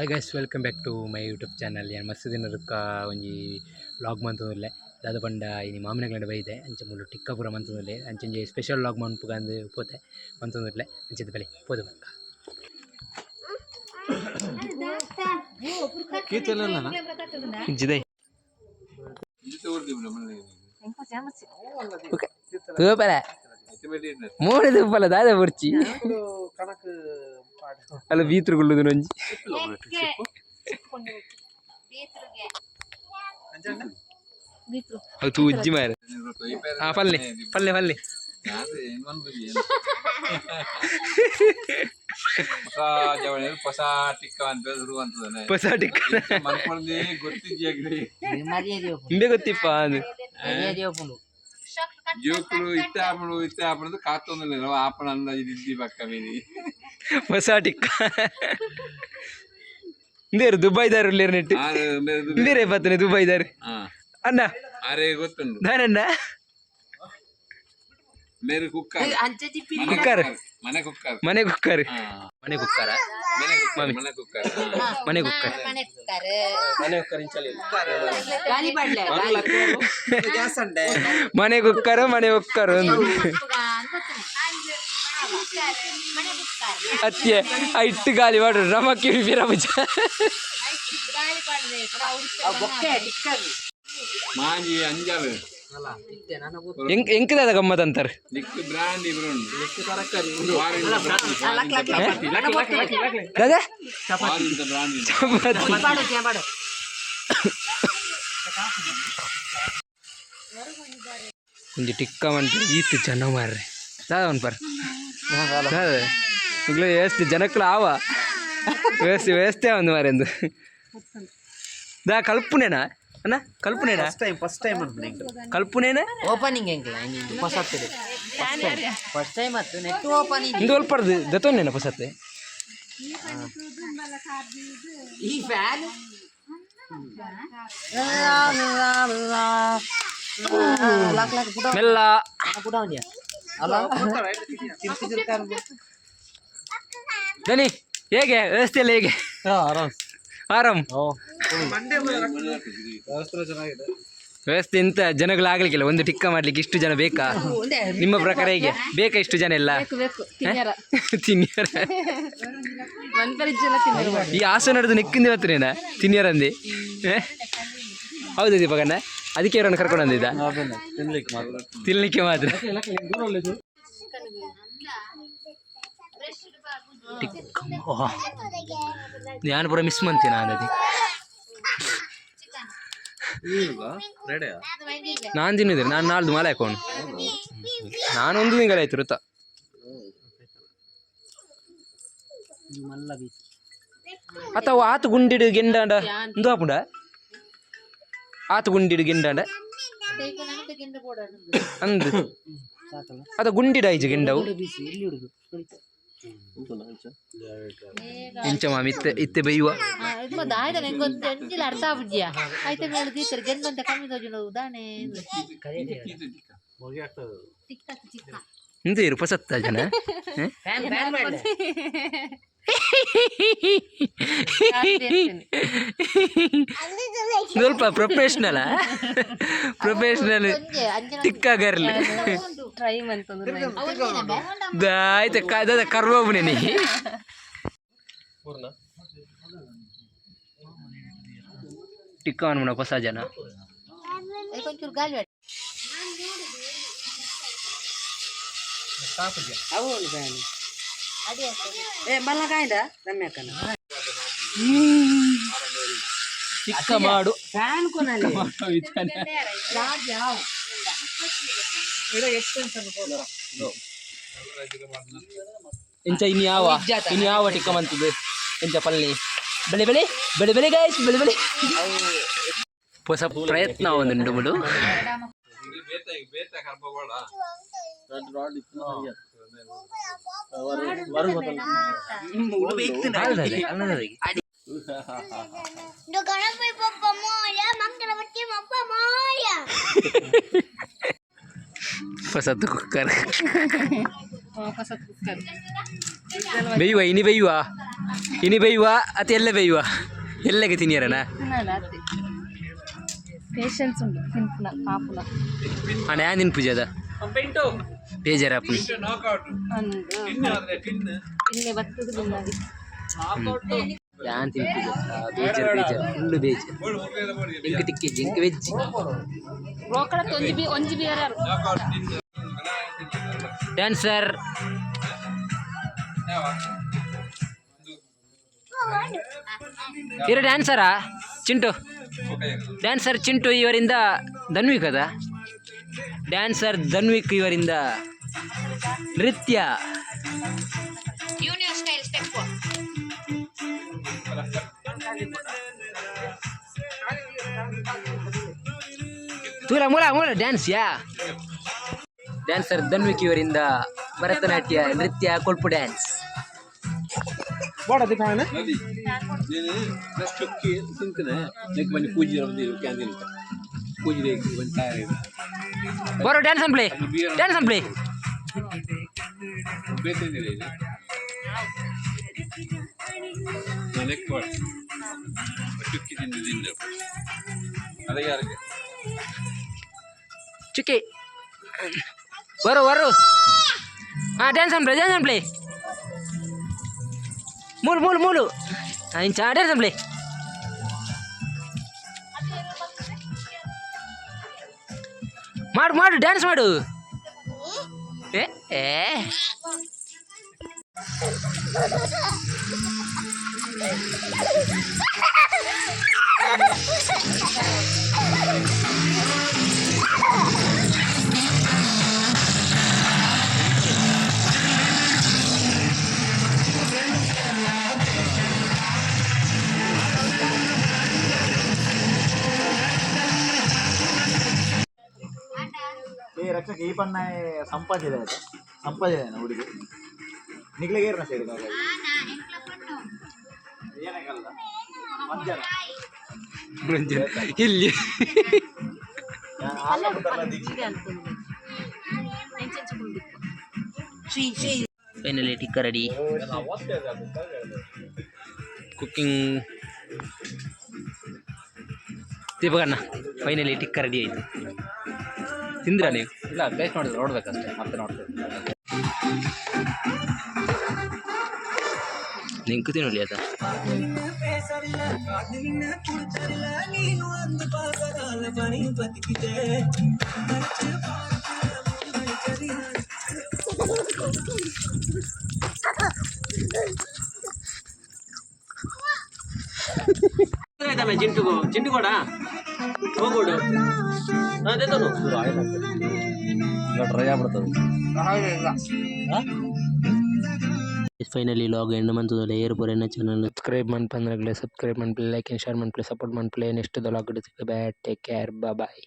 Hi guys, welcome back to my YouTube channel. ಯಾನ್ ಮಸ್ತ್ ದಿನದಕ್ಕ ಒಂಜಿ ವ್ಲಾಗ್ ಮಂತೊಂದುಲ್ಲೆ. ದಾದ ಪಂಡ ಇನಿ ಮಾಮಿನಗ್ಲಡ ಬೈದೆ. ಅಂಚ ಮೂಲು ಟಿಕ್ಕಾಪುರ ಮಂತೊಂದುಲ್ಲೆ. ಅಂಚ ಒಂಜಿ ಸ್ಪೆಷಲ್ ವ್ಲಾಗ್ ಮನ್ಪುಗಂದು ಪೋತೆ, ಮಂತೊಂದುಲ್ಲೆ. ಅಂಚಿದ ಬಲೆ ಪೋದು ಬಕ್ಕ. ಇಂಚಿದೈ ತೂಪಲ ಮೋಡೆ ತೂಪಲ ದಾದ ಬುರ್ಚಿ ಅಲ್ಲ ಬೀತ್ರು ಕುಳ್ಳುದು ಒಂಜಿ. ಅದು ತೂಜ್ಜಿ ಮಾರೆ. ಹಾ, ಪಲ್ಲೆ ಪಲ್ಲೆ ಪಲ್ಲೆ. ಹೊಸ ಟಿಕ್ಕ ಅಂತ ಶುರು. ಹೊಸ ಟಿಕ್ಕ. ಮನ್ಕೊಂಡಿ ಗೊತ್ತಿದ್ಯಾಗ್ರಿ. ಇಂಬೆ ಗೊತ್ತಿಪ್ಪ ಅದು. ಜೋಕುಲು ಇತ್ತೆ ಆಪಣು ಇತ್ತೆ ಆಪಣದು ಕಾತೊಂದಿಲ್ಲ ಆಪಣ ಅಂದಾಜು ಇದ್ದಿ ಪಕ್ಕ ಮೀನಿ. ಹೊಸ ಟಿಕ್ಕ. ಇಂದೇರು ದುಬೈದಾರು ಉಲ್ಲೇರು ನೆಟ್ಟು. ಇಂದೇರೆ ಬತ್ತನೆ ದುಬೈದಾರು ಅಣ್ಣ. ಅರೆ, ಗೊತ್ತುಂಡು. ದಾನಣ್ಣ. ಮೇರೆ ಕುಕ್ಕರ್. ಕುಕ್ಕರ್. ಮನೆ ಕುಕ್ಕರ್. ಮನೆ ಕುಕ್ಕರ್, ಮನೆ ಕುಕ್ಕರ. ಮನೆ ಕುಕ್ಕರ್, ಮನೆ ಕುಕ್ಕರ್. ಮನೆ ಕುಕ್ಕರ್. ಮನೆ ಕುಕ್ಕರ್, ಮನೆ ಕುಕ್ಕರ್ ಒಂದು ಅತ್ಯ ಆ ಇಟ್ಟು ಗಾಲಿ ಮಾಡು ರಮಕ್ಕಿ ಬಿರಮುಜ. ಮಾಂಜಿ ಅಂಜಲ್. ಎಂಕ್ ಎಂಕದಾದ ಗಮ್ಮತ್ ಅಂತಾರೆ. ನಿಕ್ ಬ್ರಾಂಡ್ ಇಬ್ರು. ದಾದಾ. ಬ್ರಾಂಡ್. ಚಪಾತಿ. ಒಂಜಿ ಟಿಕ್ಕ ಮನ್ಪೆ ಈತ್ ಜನ ಮಾರ್ರೆ. ದಾದ ಮನ್ಪರ್ ದಾದ ಇಗ್ಲ ವ್ಯವಸ್ಥೆ ಜನಕ್ಕಲು ಆವ ವ್ಯವಸ್ಥೆ ವ್ಯವಸ್ಥೆ ಒಂದು ಮಾರೆಂದು ದಾ ಕಲ್ಪುನೇನಾ ಅಣ್ಣ, ಕಲ್ಪುನೇನಾ? ಫಸ್ಟ್ ಟೈಮ್, ಫಸ್ಟ್ ಟೈಮ್ ಅನ್ಪುನೆ. ಕಲ್ಪುನೇನಾ? ಓಪನಿಂಗ್ ಎಂಕ್ಲ ಹೊಸತ್ತಿದೆ, ಫಸ್ಟ್ ಟೈಮ್, ಫಸ್ಟ್ ಟೈಮ್ ಅತ್ತು ನೆಟ್ ಓಪನಿಂಗ್. ಇಂದು ಅಲ್ಪರ್ದು ದತ್ತೊನ್ನೇನ ಪೊಸತ್ತೆ. ಈ ಫ್ಯಾನ್ ಲಾಕ್ ಲಾಕ್ ಪುಟ. ಮೆಲ್ಲ. ಪುಟ ಒಂದ್ಯಾ ಅಲ್ಲ. ದನಿ, ಹೇಗೆ ವ್ಯವಸ್ಥೆ ಎಲ್ಲ ಹೇಗೆ? ಆರಾಮ್. ಆರಾಮ್. ವ್ಯವಸ್ಥೆ ಚೆನ್ನಾಗಿದೆ. ವ್ಯವಸ್ಥೆ ಇಂತ ಜನಗಳಾಗ್ಲಿಕ್ಕಿಲ್ಲ. ಒಂದು ಟಿಕ್ಕ ಮಾಡ್ಲಿಕ್ಕೆ ಇಷ್ಟು ಜನ ಬೇಕಾ? ನಿಮ್ಮ ಪ್ರಕಾರ ಹೇಗೆ, ಬೇಕಾ ಇಷ್ಟು ಜನ ಎಲ್ಲ? ಬೇಕು ತಿನ್ಯಾರ. ತಿನ್ನಿಯರ. ಮನ್ಪರಿಜ್ಜನ ತಿನ್ಯಾರ. ಈ ಆಸೆ ನಡೆದು ನಿಕ್ಕಿಂದ ಇವತ್ತು ತಿನ್ನಿಯರಂದಿ. ಹೌದು ದೀಪಕಣ್ಣ, ಅದಕ್ಕೆ ಅವರನ್ನು ಕರ್ಕೊಂಡು ಬಂದಿದ್ದ. ತಿನ್ಲಿಕ್ಕೆ ಮಾತ್ರ. ತಿನ್ಲಿಕ್ಕೆ ಮಾತ್ರ. ಟಿಕ್ಕ ನಾನು ಪೂರ ಮಿಸ್ ಮಂತೀನಿ ನಾನು ಅದು. ನಾನು ತಿನ್ನಿದ್ರೆ ನಾನು ನಾಳ್ದು ಮಾಲೆ ಹಾಕೊಂಡು ನಾನು ಒಂದು ತಿಂಗಳಾಯ್ತು ಋತ. ಮಲ್ಲ ಬೀಸ್. ಅಥವಾ ಆತು ಗುಂಡಿಡು ಗೆಂಡಾಂಡ ಇಂದು ಹಾಪುಂಡ ಆತು ಗುಂಡಿಡು ಗೆಂಡಾಂಡ ಅಂದು. ಸಾಕಲ್ಲ. ಅದ ಗುಂಡಿಡ ಐಜು ಗೆಂಡವು. ಬೀಸು ಎಲ್ಲಿ ಹುಡುಗು? ಇಂಚ ಮಾಮಿ ಇತ್ತೆ ಇತ್ತೆ ಬೈಯುವ. ಆಯ್ತಾ, ನಂಗೊಂದು ಎಂಜಿಲ ಅರ್ಥ ಆಗ್ಬಿಡ್ಯಾ ಆಯ್ತಾ ಮೇಳ ದೀತರ್ ಗೆಂದಂತ ಕಮ್ಮಿ ತೋಜುಂಡು ದಾನೆ. ಹೊಗೆ ಆಗ್ತದೆ. ಚಿಕ್ಕ ಚಿಕ್ಕ. ಇಂದು ಇರು ಪಸತ್ತ ಜನ ಹ? ಫ್ಯಾನ್ ಫ್ಯಾನ್ ಮಾಡ್ಲೆ. ಸ್ವಲ್ಪ ಪ್ರೊಫೆಷನಲ್, ಪ್ರೊಫೆಷನಲ್ ಟಿಕ್ಕ ಗರ್ಲ್. ಟ್ರೈ ಮಂತಂದ್ರೆ. ಆಯ್ತು ದಾದ ಕರ್ಬೋಬು ನೀ. ಟಿಕ್ಕ ಅನ್ಮುಣ ಹೊಸ ಜನ. కొంచెం ಗಾಲಿ. ಅವು ಒಂದು ಫ್ಯಾನ್. ಏ ಮಲ್ಲ ಕಾಯ್ದ ರಮ್ಯಕ್ಕನ. ಟಿಕ್ಕ ಮಾಡು. ಫ್ಯಾನ್ ಕೊನಲ್ಲಿ. ಇಂಚ ಇನ್ ಯಾವ ಇನ್ ಯಾವ ಟಿಕ್ಕ ಮಂತದ್ದು ಇಂಚ ಪಲ್ಲಿ ಬೆಳೆ ಬೆಳೆ ಬೆಳೆ ಬೆಳೆ ಗಾಯ್ಸ್ ಬೆಳೆ ಬೆಳೆ ಹೊಸ ಪ್ರಯತ್ನ ಒಂದು ಮುಡು. ಬೇತ ಬೇತ ಕರ್ಪಬೇಡ. Ganapati Bappa Morya, Mangalapati Bappa Morya. ಹೊಸದು ಕುಕ್ಕರ್. ಬೇಯುವ ಇನಿ, ಬೇಯುವ ಇನಿ, ಬೇಯುವ ಅತಿ ಎಲ್ಲ ಬೇಯುವ ಎಲ್ಲಗೆ ತಿನ್ನಿಯರನ. ಪೇಷನ್ಸ್ ಉಂಡು ತಿನ್ಪುನ ಕಾಪುನ. ಅಣ್ಣ, ಯಾನ್ ತಿನ್ ಪೂಜಾದ ಬೇಜಾರಪ್ಪು. ಇಲ್ಲೇ ಬತ್ತದ ಬಿನ್ನಾಗಿ. ಯಾನ್ ತಿನ್ ಪೂಜೆ, ಬೇಜಾರ್ ಬೇಜಾರ್, ಫುಲ್ ಬೇಜಾರ್. ಎಂಕ್ ಟಿಕ್ಕಿ ಎಂಕ್ ವೆಜ್. ರೋಕಡ ಒಂಜಿ ಬಿ ಒಂಜಿ ಬಿಯರ್. ಡ್ಯಾನ್ಸರ್ ಇರೋ ಡ್ಯಾನ್ಸರಾ ಚಿಂಟು, ಡ್ಯಾನ್ಸರ್ ಚಿಂಟು ಇವರಿಂದ ಧನ್ವಿಕ್ ಅದ, ಡ್ಯಾನ್ಸರ್ ಧನ್ವಿಕ್ ಇವರಿಂದ ನೃತ್ಯ. ಯೂನಿಯರ್ ಸ್ಟೈಲ್ ಸ್ಟೆಪ್. ತೂರ ಮೂಲ ಮೂಲ ಡ್ಯಾನ್ಸ್ ಯಾ. ಡ್ಯಾನ್ಸರ್ ಧನ್ವಿಕ್ ಇವರಿಂದ ಭರತನಾಟ್ಯ ನೃತ್ಯ, ಕೊಲ್ಪು ಡ್ಯಾನ್ಸ್. ನದಿ ನೀನು ಚೊಕ್ಕಿ ತಿಂತನೆ ನೆಕ್ ಬಂದು ಪೂಜೆ ಕ್ಯಾಂದಿಲ್ ಪೂಜೆ ಬಂದು ತಯಾರಿ. ಬರೋ, dance and play, dance and play. ಬೇತಿಂದಿಲ್ಲ ಇದು ನೆಕ್ ಮಾಡಿ ಚುಕ್ಕಿ ತಿಂದು ತಿಂದು ಅದೇ ಯಾರಿಗೆ. ಚುಕ್ಕಿ ಬರೋ ಬರೋ. ಹಾಂ, dance and play, dance and play. ಮೂಲು ಮೂಲು ಮೂಲು ಇಂಚ ಡ್ಯಾನ್ಸ್ ಅಂಡ್ ಪ್ಲೇ. ಮಾಡು ಮಾಡು, ಡ್ಯಾನ್ಸ್ ಮಾಡು. ಏ ಏ. ಏ ರಕ್ಷಕ, ಈ ಪನ್ನ ಸಂಪಾಜಿದೆ ಆಯ್ತಾ? ಸಂಪಾಜಿದೆ ಹುಡುಗಿ ನಿಗ್ಲಿಗೆ ಏರ್ನ ಸೈಡ್ ಏನಕ್ಕಲ್ಲ ಮಧ್ಯಾಹ್ನ. ಇಲ್ಲಿ. ದೀಕ್ಷೆ. Finally tikka ready. Cooking ದೀಪಕಣ್ಣ, finally tikka ready ಆಯಿತು. ತಿಂದ್ರಾ ನೀವು? ಇಲ್ಲ, ಟೇಸ್ಟ್ ನೋಡಿದ್ರೆ ನೋಡ್ಬೇಕಷ್ಟೇ, ಮತ್ತೆ ನೋಡ್ತೇವೆ. ನಿಂಕು ತಿನ್ನಲಿ ಆತ. ಜಿಂಟುಗು ಜಿಂಟು ಕೂಡ ಹೋಗೋಡು. ಅದೇ. ಡ್ರೈ ಆಗ್ಬಿಡ್ತದೆ. ಫೈನಲಿ ವ್ಲಾಗ್ ಎಂಡ್ ಮಂತದಲ್ಲ. ಏರ್ ಪೂರ ಚಾನಲ್ ಸಬ್ಸ್ಕ್ರೈಬ್ ಮನ್ಪಂದ್ರೆ ಸಬ್ಸ್ಕ್ರೈಬ್ ಮನ್ಪುಲೆ, ಲೈಕ್ ಅಂಡ್ ಶೇರ್ ಮನ್ಪುಲೆ, ಸಪೋರ್ಟ್ ಮನ್ಪುಲೆ. Next vlog bye, take care, boy.